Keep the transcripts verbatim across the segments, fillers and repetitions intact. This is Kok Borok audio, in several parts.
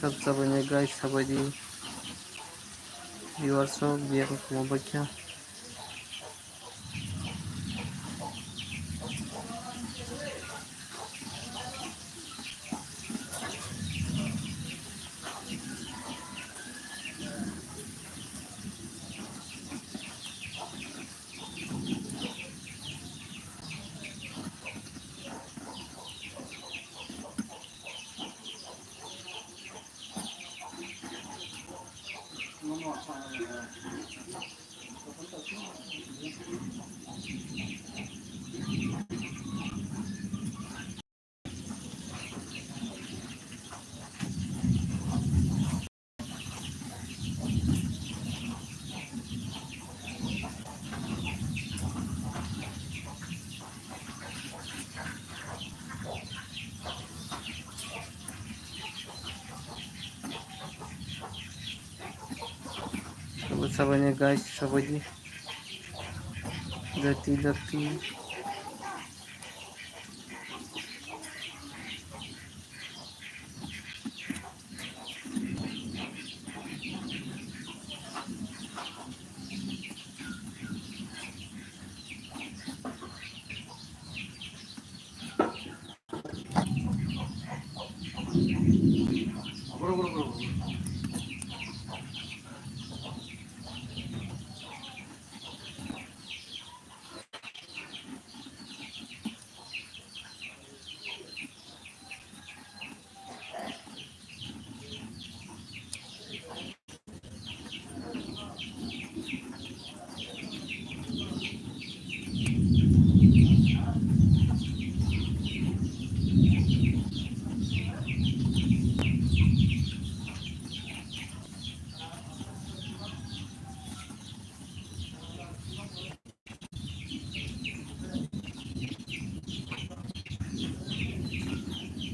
Sabai ni guys, sabai di. Viewers rok, biya kok mo bakya. Sabai sabai ni guys, sabai di. Jati jati.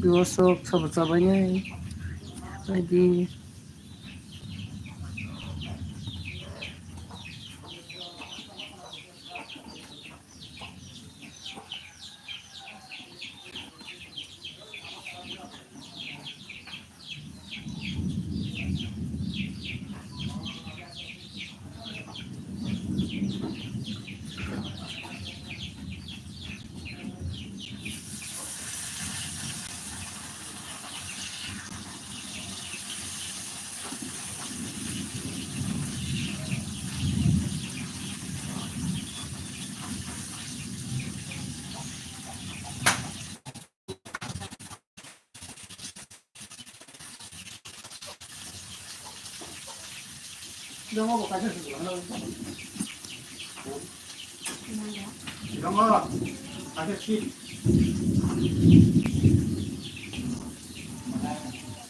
Viewers rok sabo chabainai. Baidi. Dongo bo kaisa sik. Dongo. Kaisa sik.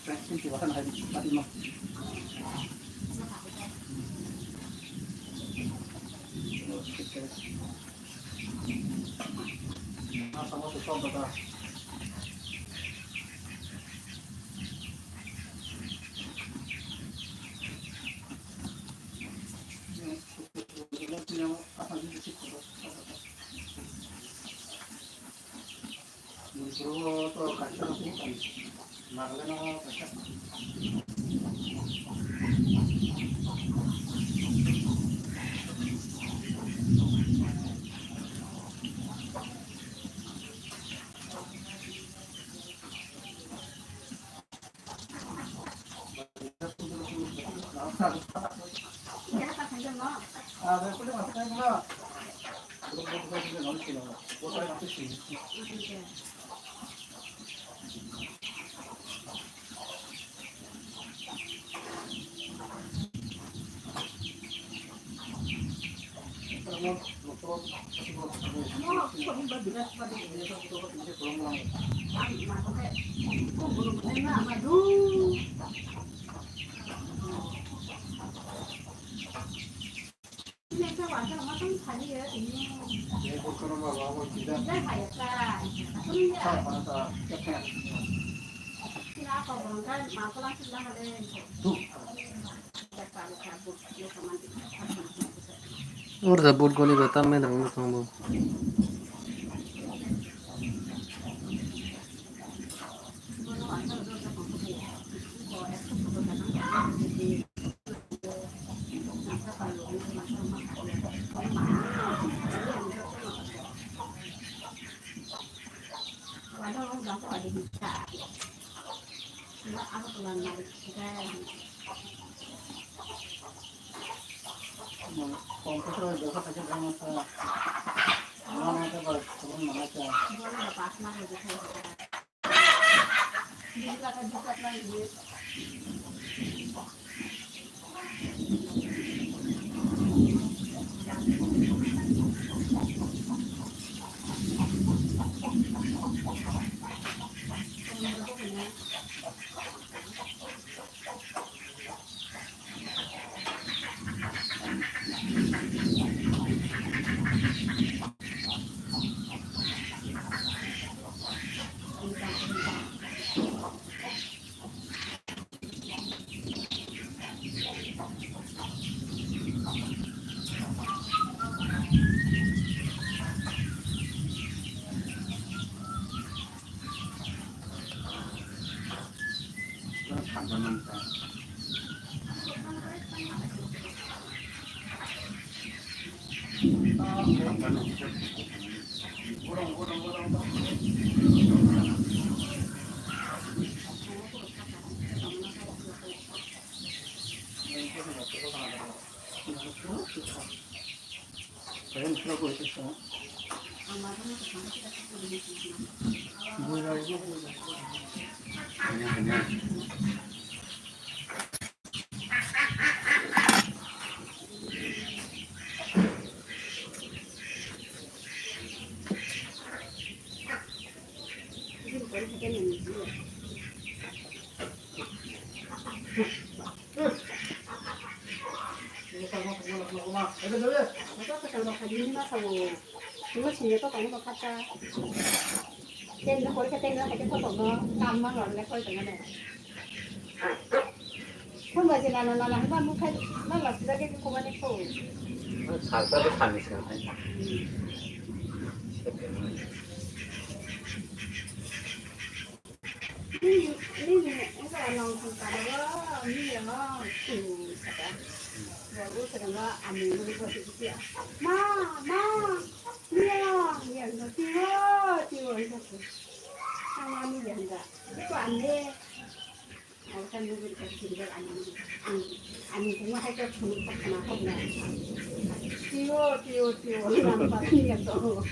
Sik sik bahkan hai tadi mah. Oro da boat goli ba tam men rang thang bo. Salsa de kami sih. Ma, ma, miya, miya, tiwa, tiwa, tiwa. Ang ani janda. Ito ande. Ang kan dulu kasi dulu ani. Ang ani kuma hai ka thum ka khana ko na. Tiwa, tiwa, tiwa. Nampak ni ya to.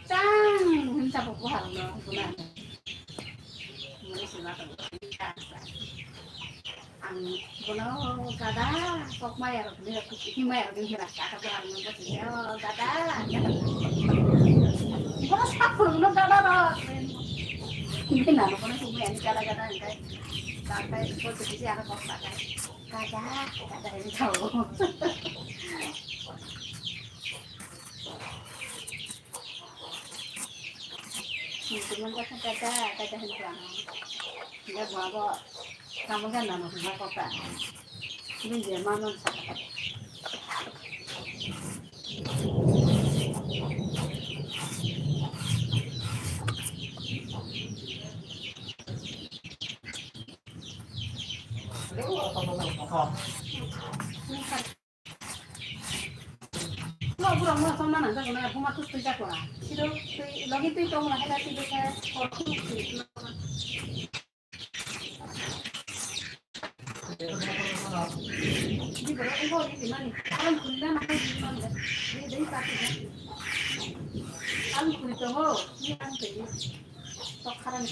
Chang, hwn chapa buharokno hwnkheno. Mui se ma tongo. Ang bono gada, kok maya rok ni, himaya rok ni hira, kaka buharokno bwswk se, "O gada," hwnwi. Bono sak phwrwngno gada rok. Himkhe nang bono himaya ni gada gada hwnkhe. Takhai bwswk se aro kok sakai. Gada, gada hwnwi sao. Hinti man kata kata kata hinti ang. Hinti bo abo kamu kan nama hinti kota. Ini dia mama sa. Lo buro mo song nana jago na buma tu tui jago na. Siro tui logi tui tong na hela tui bese. Di buro ko di mani. Alam kuliah na ko di mani. Di di pati. Alam kuliah to ho. Ni ang tui. Tok kharan.